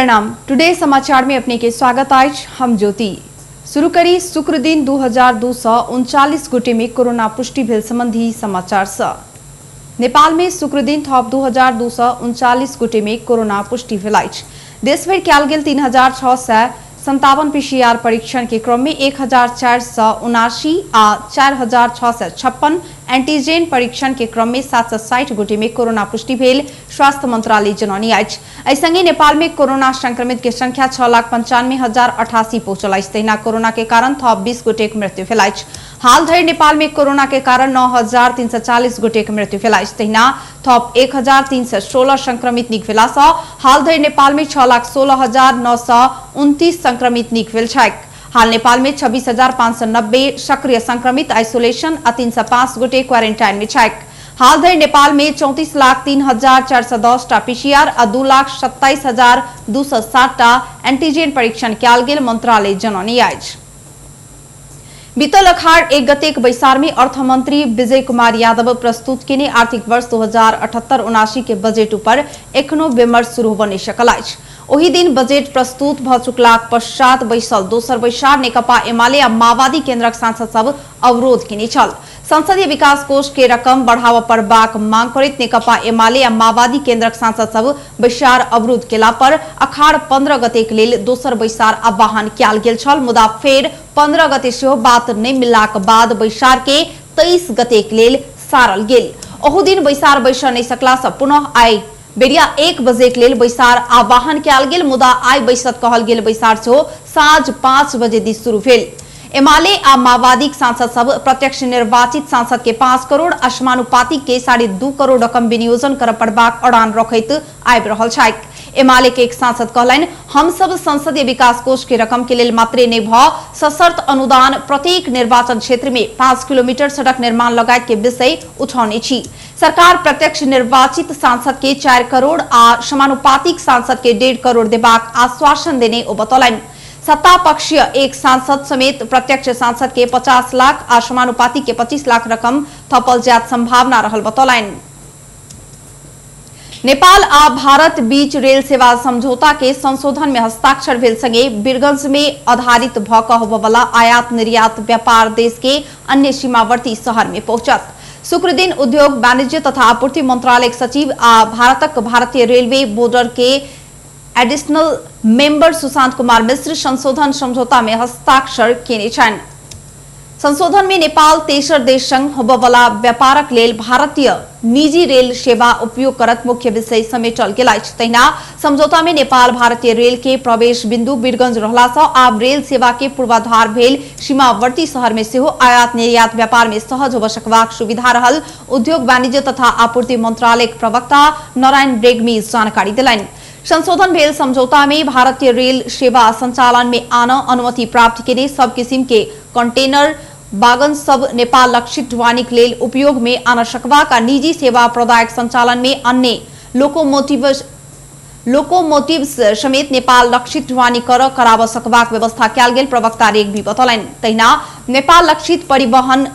प्रणाम। टुडे समाचार में अपने के स्वागत अछि। हम ज्योति। शुरू करी शुक्र दिन 2239 गोटे में कोरोना पुष्टि भेल संबंधी समाचार सँ। नेपाल में शुक्र दिन थप 2239 गोटे में कोरोना पुष्टि भेल अछि। देशभरि कयल गेल 3657 पीसीआर परीक्षण के क्रम में 1479 आ 4656 एंटीजेन परीक्षण के क्रम में 760 गोटे में कोरोना पुष्टि भेल स्वास्थ्य मंत्रालय जनौनी अछि। एहि संगे नेपाल में कोरोना संक्रमित के संख्या 6,95,088 पहुंचल अछि। तहिना कोरोना के कारण थप 20 गोटे के मृत्यु भेल अछि। हाल धरि नेपाल में कोरोना के कारण 9,340 गोटे के मृत्यु भेल अछि। तहिना थप 1,316 संक्रमित नीक भेला सँ हाल धरि नेपाल में 6,16,929 संक्रमित नीक भेल छैक। हाल नेपाल में 26,590 सक्रिय संक्रमित आइसोलेशन आ 305 गोटे क्वारेंटाइन में छैक। हाल धरि नेपाल में 34,03,410 टा पीसीआर आ 2,27,207 टा एंटीजेन परीक्षण कयल गेल मंत्रालय जनौनी अछि। बीतल अखाड़ 1 गतेक बैसार में अर्थमंत्री विजय कुमार यादव प्रस्तुत केने आर्थिक वर्ष 2078-79 के बजट ऊपर एखनो विमर्श शुरू होबय नहि सकल अछि। ओहि दिन बजट प्रस्तुत भ चुकलाक पश्चात बैसल दोसर बैसार नेकपा एमाले आ माओवादी केंद्रक सांसद सब अवरोध केने छल। संसदीय विकास कोष के रकम बढ़ाव पड़बाक मांग करैत नेकपा एमाले आ माओवादी केंद्रक सांसद सब बैसार अवरुद्ध केला पर अखाड़ 15 गते के लेल दोसर बैसार आह्वान कयल गेल छल। मुदा फेर 15 गते सेहो बात नहि मिललाक बाद बैसार के 23 गते के लेल सारल गेल। ओहू दिन बैसार बैस नहि सकला सँ पुनः आइ बेरिया 1 बजे के लेल बैसार आह्वान कयल गेल। मुदा आइ बैसत कहल गेल बैसार सेहो साँझ 5 बजे दिस शुरू भेल। एमाले आ माओवादीक सांसद सब प्रत्यक्ष निर्वाचित सांसद के 5 करोड़ आ समानुपातिक के 2.5 करोड़ रकम विनियोजन कर पड़बाक अड़ान रखैत आबि रहल छैक। एमाले के एक सांसद कहलनि, हम सब संसदीय विकास कोष के रकम के लेल मात्रे नहि भ सशर्त अनुदान प्रत्येक निर्वाचन क्षेत्र में 5 किलोमीटर सड़क निर्माण लगायत के विषय उठौने छी। सरकार प्रत्यक्ष निर्वाचित सांसद के 4 करोड़ आ समानुपातिक सांसद के 1.5 करोड़ देबाक आश्वासन देने ओ बतौलनि। सत्ता पक्षीय एक सांसद समेत प्रत्यक्ष सांसद के 50 लाख आ समानुपातिक के 25 लाख रकम थपल जायत संभावना रहल बतौलनि। नेपाल आ भारत बीच रेल सेवा समझौता के संशोधन में हस्ताक्षर भेल संगे बीरगंज में आधारित भ क होबयवला आयात निर्यात व्यापार देश के अन्य सीमावर्ती शहर में पहुंचत। शुक्र दिन उद्योग वाणिज्य तथा आपूर्ति मंत्रालय सचिव आ भारतक भारतीय रेलवे बोर्डर के एडिशनल मेंबर सुशांत कुमार मिश्र संशोधन समझौता में हस्ताक्षर केने छनि। संशोधन में नेपाल तेसर देश संग होबयवला व्यापारक लेल भारतीय निजी रेल सेवा उपयोग करत मुख्य विषय समेटल गेल अछि। तहिना समझौता में नेपाल भारतीय रेल के प्रवेश बिंदु बीरगंज रहला सँ आब रेल सेवा के पूर्वाधार भेल सीमावर्ती शहर में सेहो आयात निर्यात व्यापार में सहज होबय सकबाक सुविधा रहल उद्योग वाणिज्य तथा आपूर्ति मंत्रालय प्रवक्ता नारायण रेग्मी जानकारी देलनि। संशोधन भेल समझौता में भारतीय रेल सेवा संचालन में आन अनुमति प्राप्त केने सब किसिम के कंटेनर बागन सब नेपाल लक्षित ढुवानीक लेल उपयोग में आन सकबाक आ निजी सेवा प्रदायक संचालन में अन्य लोकोमोटिव्स समेत नेपाल लक्षित ढुवानी कर कराब सकबाक व्यवस्था कयल गेल प्रवक्ता रेग्मी बतौलनि। तहिना नेपाल लक्षित परिवहन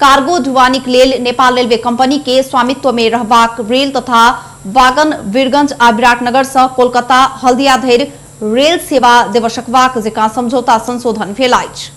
कार्गो ढुवानीक लेल नेपाल रेलवे कंपनी के स्वामित्व में रहबाक रेल तथा वागन वीरगंज आ विराटनगर सँ कोलकाता हल्दिया धरि रेल सेवा देब सकबाक जेकाँ समझौता संशोधन भेल अछि।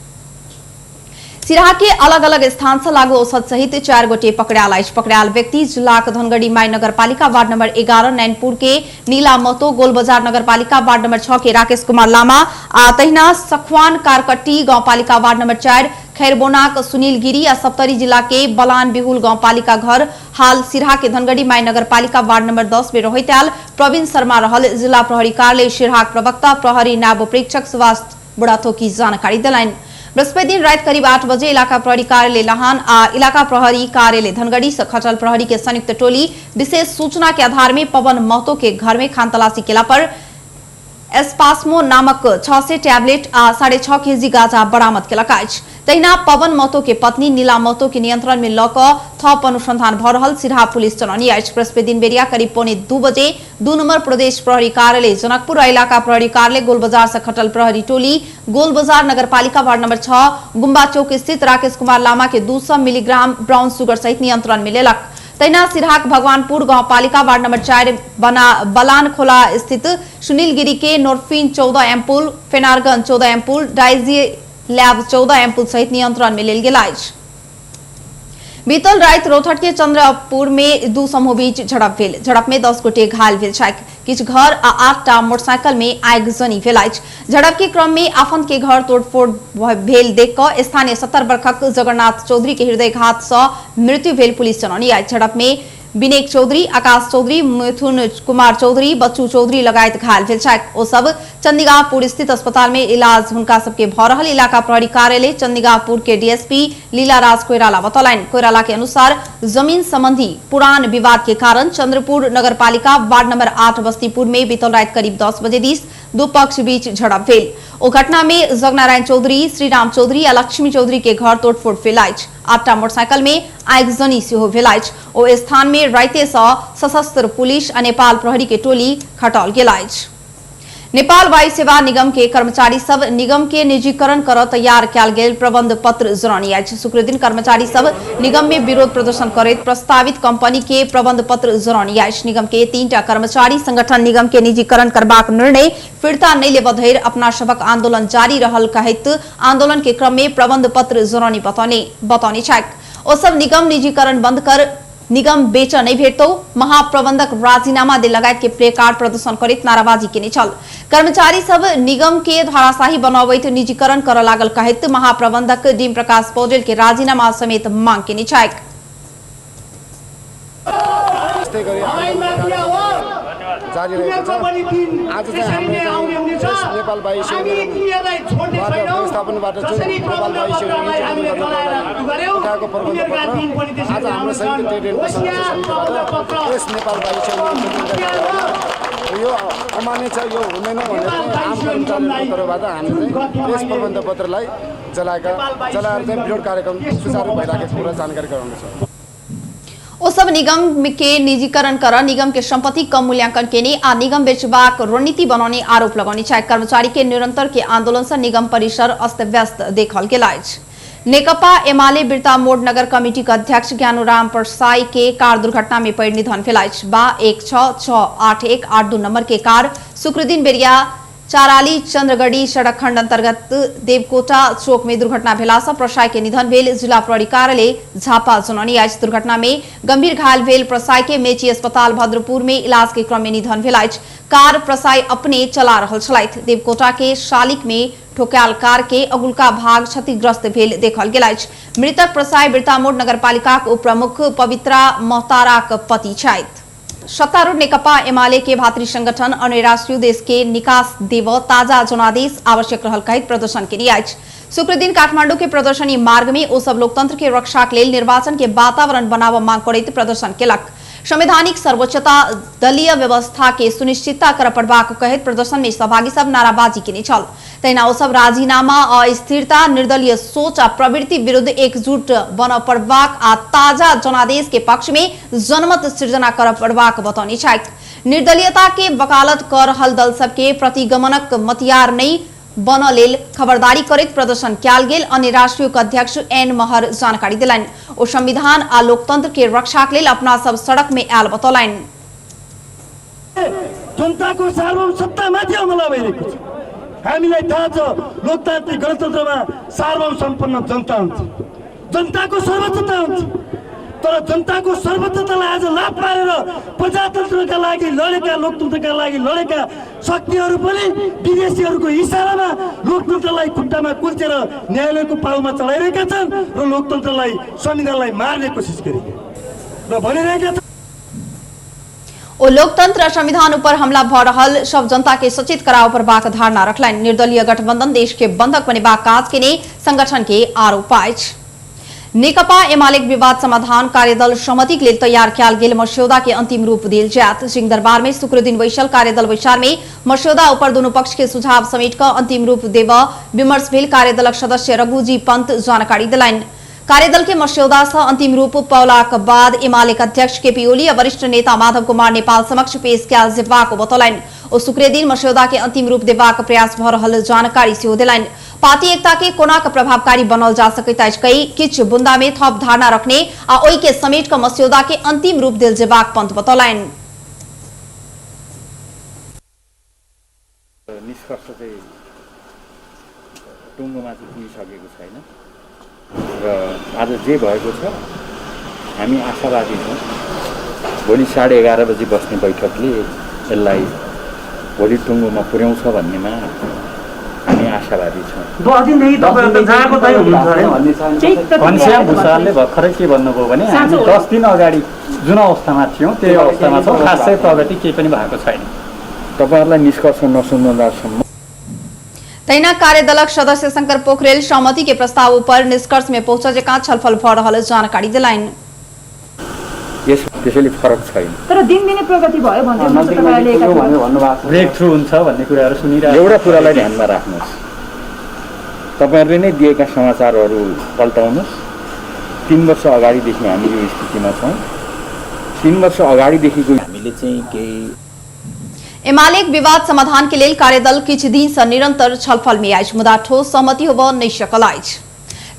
सिराहा के अलग अलग स्थान से लागू औषध सहित 4 गोटे पकड़ायल अछि। पकड़ायल व्यक्ति जिलाक धनगढ़ी माई नगरपालिका वार्ड नंबर 11 नैनपुर के नीला महतो, गोलबाजार नगरपालिका वार्ड नंबर 6 के राकेश कुमार लामा आ तहिना सखवान कारकट्टी गांवपालिका वार्ड नंबर 4 खैरबोनाक सुनील गिरी आ सप्तरी जिला के बलान बिहुल गांवपालिका घर हाल सिराहा के धनगढ़ी माई नगरपालिका वार्ड नंबर 10 में रहैत आयल प्रवीण शर्मा रहल जिला प्रहरी कार्यालय सिराहाक प्रवक्ता प्रहरी नायब प्रेक्षक सुभाष बुढ़ाथोकी जानकारी देलनि। बृहस्पति दिन रात करीब 8 बजे इलाका प्रहरी कार्यालय लहान आ इलाका प्रहरी कार्यालय धनगढ़ी से खटल प्रहरी के संयुक्त टोली विशेष सूचना के आधार में पवन महतो के घर में खानतलाशी केला पर एस्पास्मो नामक 600 टैबलेट आ 6.5 केजी गांजा बरामद केलक अछि। तहिना पवन महतो के पत्नी नीला महतो के नियंत्रण में ल क थप अनुसंधान भ रहल सिराहा पुलिस जनौनी अछि। बृहस्पति दिन बेरिया करीब 1:45 बजे 2 नंबर प्रदेश प्रहरी कार्यालय जनकपुर आ इलाका प्रहरी कार्यालय गोलबाजार से खटल प्रहरी टोली गोलबाजार नगरपालिका वार्ड नंबर 6 गुम्बा चौक स्थित राकेश कुमार लामा के 200 मिलीग्राम ब्राउन शुगर सहित नियंत्रण में लेलक। तहिना सिरहाक भगवानपुर गाउँपालिका वार्ड नम्बर 4 बलान खोला स्थित सुनील गिरी के नोरफिन 14 एम्पुल, फेनारगन 14 एम्पुल, डाइजी ल्याब 14 एम्पुल सहित नियंत्रण में लेल गेल अछि। बीतल राति रौतहट के चंद्रपुर में दू समूह बीच झड़प भेल। झड़प में 10 गोटे घायल भेल छथि। किछु घर आ 8टा मोटरसाइकिल में आगिजनी भेल अछि। झड़प के क्रम में आफंत के घर तोड़फोड़ भेल देख कऽ स्थानीय 70 वर्षक जगन्नाथ चौधरी के हृदयघात सँ मृत्यु भेल पुलिस जनौनी अछि। झड़प में विनेक चौधरी, आकाश चौधरी, मिथुन कुमार चौधरी, बच्चू चौधरी लगायत घायल भेल छथि। ओ सब चंदिगापुर स्थित अस्पताल में इलाज हुनका सबके भऽ रहल इलाका प्रहरी कार्यालय चंदिगापुर के डीएसपी लीलाराज कोइराला बतौलनि। कोइराला के अनुसार जमीन संबंधी पुरान विवाद के कारण चंद्रपुर नगरपालिका वार्ड नंबर 8 बस्तीपुर में बीतल राति करीब 10 बजे दिस दू पक्ष बीच झड़प भेल। ओ घटना में जगनारायण चौधरी, श्रीराम चौधरी आ लक्ष्मी चौधरी के घर तोड़फोड़ भेल अछि। 8टा मोटरसाइकिल में आगिजनी सेहो भेल अछि। ओ स्थान में राइते सँ सशस्त्र पुलिस आ नेपाल प्रहरी के टोली खटाओल गेल अछि। नेपाल वायु सेवा निगम के कर्मचारी सब निगम के निजीकरण कर तैयार कयल गेल प्रबंध पत्र जनौनी अछि। शुक्रदिन कर्मचारी सब निगम में विरोध प्रदर्शन करैत प्रस्तावित कंपनी के प्रबंध पत्र जनौनी अछि। निगम के 3टा कर्मचारी संगठन निगम के निजीकरण करबाक निर्णय फिर्ता नहि लेबऽ धरि अपना सभक आंदोलन जारी रहल कहैत आंदोलन के क्रम में प्रबंध पत्र जनौनी बतौने छथि। ओ सब निगम निजीकरण बंद कर निगम बेच नहीं भेटतो महाप्रबंधक राजीनामा दे लगायत के प्ले कार्ड प्रदर्शन करैत नाराबाजी केने छल। कर्मचारी सब निगम के धराशाही बनबैत निजीकरण कर लागल कहैत महाप्रबंधक डीम प्रकाश पौडेल के राजीनामा समेत मांग केने छथि। जारी रहेको छ। आज चाहिँ हाम्रो नेपाल वायु सेवा व्यवस्थापनबाट जुन नेपाल वायु सेवा उठाएको प्रबन्ध पत्र आज हाम्रो संयुक्त ट्रेड युनियनको सङ्घर्ष समितिबाट यस नेपाल वायु सेवा यो अमान्य छ, यो हुँदैन भनेर आम कर्मचारीहरूको तर्फबाट हामीले चाहिँ यस प्रबन्ध पत्रलाई जलाएर चाहिँ विरोध कार्यक्रम सुचारू भइराखेको कुरा जानकारी गराउनेछौँ। ओ सब निगम के निजीकरण कर निगम के संपत्ति कम मूल्यांकन केने आ निगम बेचबाक रणनीति बनौने आरोप लगौने छथि। कर्मचारी के निरंतर के आंदोलन से निगम परिसर अस्त व्यस्त देखल गेल अछि। नेकपा एमाले बिरता मोड़ नगर कमिटी के अध्यक्ष ज्ञानूराम परसाई के कार दुर्घटना में पड़ि निधन भेल अछि। बा 1668182 नंबर के कार शुक्रदिन बेरिया चाराली चंद्रगढ़ी सड़क खंड अंतर्गत देवकोटा चौक में दुर्घटना भेला सँ प्रसाई के निधन भेल जिला प्रहरी कार्यालय झापा जनौनी अछि। दुर्घटना में गंभीर घायल भेल प्रसाई के मेची अस्पताल भद्रपुर में इलाज के क्रम में निधन भेल अछि। कार प्रसाई अपने चला रहल छलथि। देवकोटा के शालिक में ठोकायल कार के अगुलका भाग क्षतिग्रस्त भेल देखल गेल अछि। मृतक प्रसाई बिरतामोड़ नगरपालिकाक उप प्रमुख पवित्रा महताराक पति छथि। सत्तारूढ़ नेकपा एमाले के भातृ संगठन अन्य राष्ट्रीय देश के निकास देव ताजा जनादेश आवश्यक रहल कहैत प्रदर्शन केने अछि। शुक्रदिन काठमांडू के प्रदर्शनी मार्ग में ओ सब लोकतंत्र के रक्षा के लेल निर्वाचन के वातावरण बनाव मांग करैत प्रदर्शन केलक। संवैधानिक सर्वोच्चता दलीय व्यवस्था के सुनिश्चितता कर पड़बाक कहैत प्रदर्शन में सहभागी सब नाराबाजी केने छल। तहिना ओ सब राजीनामा, अस्थिरता, निर्दलीय सोच आ प्रवृत्ति विरुद्ध एकजुट बन पड़बाक आ ताजा जनादेश के पक्ष में जनमत सृजना कर पड़बाक बतौने छथि। निर्दलीयता के वकालत कर रहल दल सबके प्रतिगमनक मतियार नहि बन लेल खबरदारी करैत प्रदर्शन कयल गेल अन्य राष्ट्रीय अध्यक्ष एन महर जानकारी देलनि। ओ संविधान आ लोकतंत्र के रक्षा के लेल अपना सब सड़क में आयल बतौलनि। जनताको सार्वभौम सत्तामाथि हमला भइरहेको छ। हामीलाई थाहा छ लोकतान्त्रिक गणतन्त्रमा सार्वभौम सम्पन्न जनता हुन्छ, जनताको सर्वोच्चता हुन्छ। तर जनताको सर्वोच्चतालाई आज लात मारेर प्रजातन्त्रका लागि लडेका, लोकतन्त्रका लागि लडेका शक्तिहरू पनि विदेशीहरूको इसारामा लोकतन्त्रलाई खुट्टामा कुल्चेर न्यायालयको पाउमा चढाइरहेका छन् र लोकतन्त्रलाई, संविधानलाई मार्ने कोसिस गरेका र भनिरहेका छन्। ओ लोकतंत्र संविधान ऊपर हमला भ रहल सब जनता के सचेत कराव पड़बाक धारणा रखलनि। निर्दलीय गठबंधन देश के बंधक बनेबाक काज केने संगठन के आरोप अछि। नेकपा एमाले विवाद समाधान कार्यदल सहमति के लेल तैयार कयल गेल मस्यौदा के अंतिम रूप देल जायत। सिंहदरबार में शुक्रदिन बैसल कार्यदल बैसार में मस्यौदा ऊपर दोनों पक्ष के सुझाव समेट कऽ अंतिम रूप देव विमर्श भेल कार्यदलक सदस्य रघुजी पंत जानकारी देलनि। कार्यदल के मस्यौदा से अंतिम रूप पौलाक बाद एमाले अध्यक्ष केपी ओली आ वरिष्ठ नेता माधव कुमार नेपाल समक्ष पेश कयल जेबाक बतौलनि। ओ शुक्र दिन मस्यौदा के अंतिम रूप देबाक प्रयास भ रहल जानकारी सेहो देलनि। पार्टी एकता के कोना के प्रभावकारी बनल जा सकैत अछि कई किछु बुंदा में थप धारणा रखने आ ओहि के समेट क मस्यौदा के अंतिम रूप देल जेबाक पंत बतौलनि। निष्कर्ष चाहिँ टुङ्गोमा चाहिँ पुगिसकेको छैन र आज जे भएको छ हामी आशावादी छौँ। भोलि 11:30 बजी बस्ने बैठकले यसलाई भोलि टुङ्गोमा पुर्याउँछ भन्नेमा हामी आशावादी छौँ। 10 दिनदेखि तपाईँहरू त जहाँको त्यहीँ हुनुहुन्छ अरे। घनश्याम भूषालले भर्खरै के भन्नुभयो भने हामी 10 दिन अगाडि जुन अवस्थामा थियौँ त्यही अवस्थामा छौँ, खासै प्रगति केही पनि भएको छैन। तपाईँहरूलाई निष्कर्ष नसुन्दासम्म तहिना कार्यदलक सदस्य शंकर पोखरेल सहमति के प्रस्ताव पर निष्कर्ष में पहुंच जकाँ छलफल भ रहल जानकारी दिलाइन। यस त्यसैले फरक छैन, तर दिनदिनै प्रगति भयो भन्दै हुनुहुन्छ तपाईहरुले। ब्रेक थ्रु हुन्छ भन्ने कुराहरु सुनिरहेको। एउटा कुरालाई ध्यानमा राख्नुहोस्, तपाईहरुले नै दिएका समाचारहरू पल्टाउनुहोस्। 3 वर्ष अगाडिदेखि हामी यो स्थितिमा छौँ। 3 वर्ष अगाडिदेखिको हामीले चाहिँ केही एमाले विवाद समाधान के लेल कार्यदल किछु दिन से निरंतर छलफल में अछि, मुदा ठोस सहमति होब नहि सकल अछि।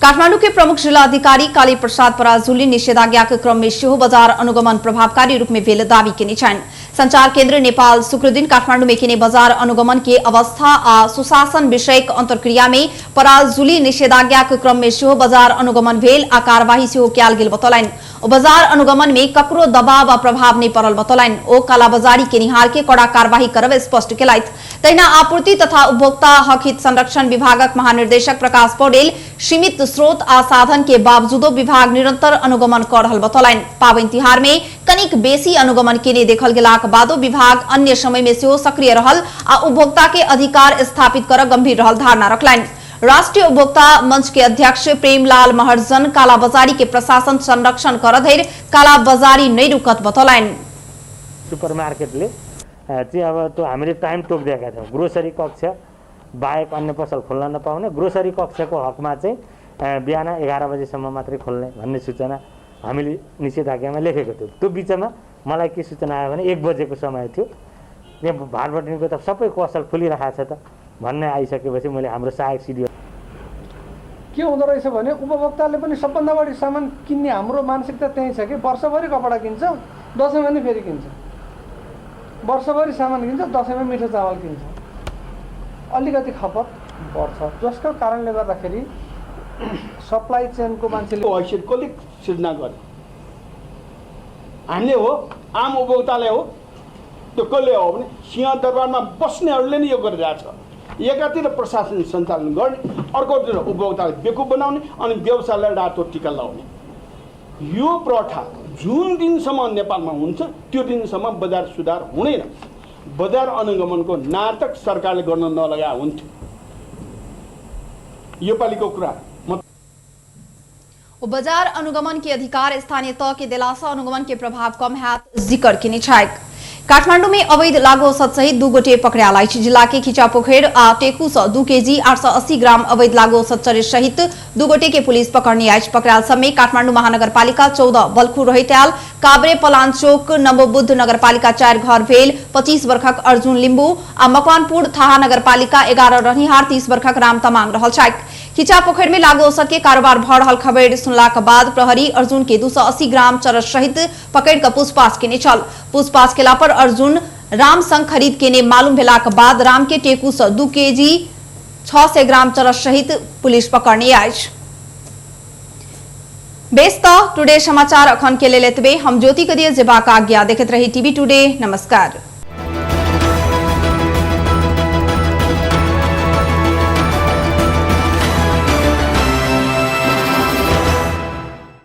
काठमांडू के प्रमुख जिलाधिकारी काली प्रसाद पराजुली निषेधाज्ञा के क्रम में सेहो बाजार अनुगमन प्रभावकारी रूप में भेल दावी केने छनि। संचार केन्द्र नेपाल शुक्रदिन काठमांडू में केने बाजार अनुगमन के अवस्था आ सुशासन विषयक अंतर्क्रिया में पराजुली निषेधाज्ञा के क्रम में सेहो बाजार अनुगमन भेल आ कार्यवाही सेहो कयल गेल बतौलनि। बाजार अनुगमन में ककरो दबाव आ प्रभाव नहीं पड़ल बतौलनि। ओ कालाबाजारी केनिहार के कड़ा कार्यवाही करब स्पष्ट केलथि। तहिना आपूर्ति तथा उपभोक्ता हक हित संरक्षण विभागक महानिर्देशक प्रकाश पौडेल सीमित स्रोत आ साधन के बावजूदो विभाग निरंतर अनुगमन कर रहल बतौलनि। पाबनि तिहार में कनिक बेसी अनुगमन केने देखल गेलाक बादो विभाग अन्य समय में सेहो सक्रिय रहल आ उपभोक्ता के अधिकार स्थापित कर गंभीर रहल धारणा रखलनि। राष्ट्रीय उपभोक्ता मंच के अध्यक्ष प्रेमलाल महर्जन कालाबाजारी के प्रशासन संरक्षण कर धरि कालाबाजारी नहीं रुकत बतौलनि। सुपरमार्केटले चाहिँ अब त्यो हामीले टाइम तोकिदिएका थियौँ, ग्रोसरी कक्ष बाहेक अन्य पसल खोल्न नपाउने, ग्रोसरी कक्षको हकमा चाहिँ बिहान 11 बजीसम्म मात्रै खोल्ने भन्ने सूचना हामीले निषेधाज्ञामा लेखेको थियौँ। त्यो बिचमा मलाई के सूचना आयो भने 1 बजेको समय थियो, त्यहाँ भाटभटिनीको त सबै पसल खोलिरहेको छ त भन्ने आइसकेपछि मैले हाम्रो सहायक सिडिओ के हुँदो रहेछ भने उपभोक्ताले पनि सबभन्दा बढी सामान किन्ने हाम्रो मानसिकता त्यही छ कि वर्षभरि कपडा किन्छ, दसैँमा नि फेरि किन्छ, वर्षभरि सामान किन्छ, दसैँमा मिठो चामल किन्छ, अलिकति खपत बढ्छ, जसको कारणले गर्दाखेरि सप्लाई चेनको मान्छेले हैसियत कसले सिर्जना गर्यो? हामीले हो, आम उपभोक्ताले हो। त्यो कसले हो भने सिंहदरबारमा बस्नेहरूले नै यो गरिरहेछ। एकातिर प्रशासन सञ्चालन गर्ने, अर्कोतिर उपभोक्तालाई बेकुफ बनाउने अनि व्यवसायलाई रातो टिका लाउने। यो प्रथा जुन दिनसम्म नेपालमा हुन्छ त्यो दिनसम्म बजार सुधार हुँदैन। बजार अनुगमनको नाटक सरकारले गर्न नलगा हुन्थ्यो। यो पालिको कुरा बाजार अनुगमन के अधिकार स्थानीय तह के दिलासा अनुगमन के प्रभाव कम हैत जिक्र केने छैक। काठमांडू में अवैध लागू औषध सहित 2 गोटे पकड़ायल अछि। जिला के खिचापोखर आ टेकू से 2 केजी 880 ग्राम अवैध लागू औषध चरस सहित 2 गोटे के पुलिस पकड़ने अछि। पकड़ायल सब में काठमांडू महानगरपालिका 14 बलखू रहैत आयल काभ्रे पलाञ्चोक नवबुद्ध नगरपालिका 4 घर भेल 25 वर्षक अर्जुन लिम्बू आ मकवानपुर थाहा नगरपालिका 11 रहनिहार 30 वर्षक राम तमाङ रहल छैक। खिचापोखर में लागू औषध के कारोबार भ रहल खबर सुनलाक बाद प्रहरी अर्जुन के 280 ग्राम चरस सहित पकड़ क पूछपाछ केने छल। पूछपाछ केला पर अर्जुन राम संग खरीद केने मालूम भेलाक बाद राम के टेकू से 2 केजी 600 ग्राम चरस सहित पुलिस पकड़ने अछि। बेस त टुडे समाचार अखन के लेल एतबे। हम ज्योति के दिए जेबाक आज्ञा। देखैत रही टीवी टुडे। नमस्कार।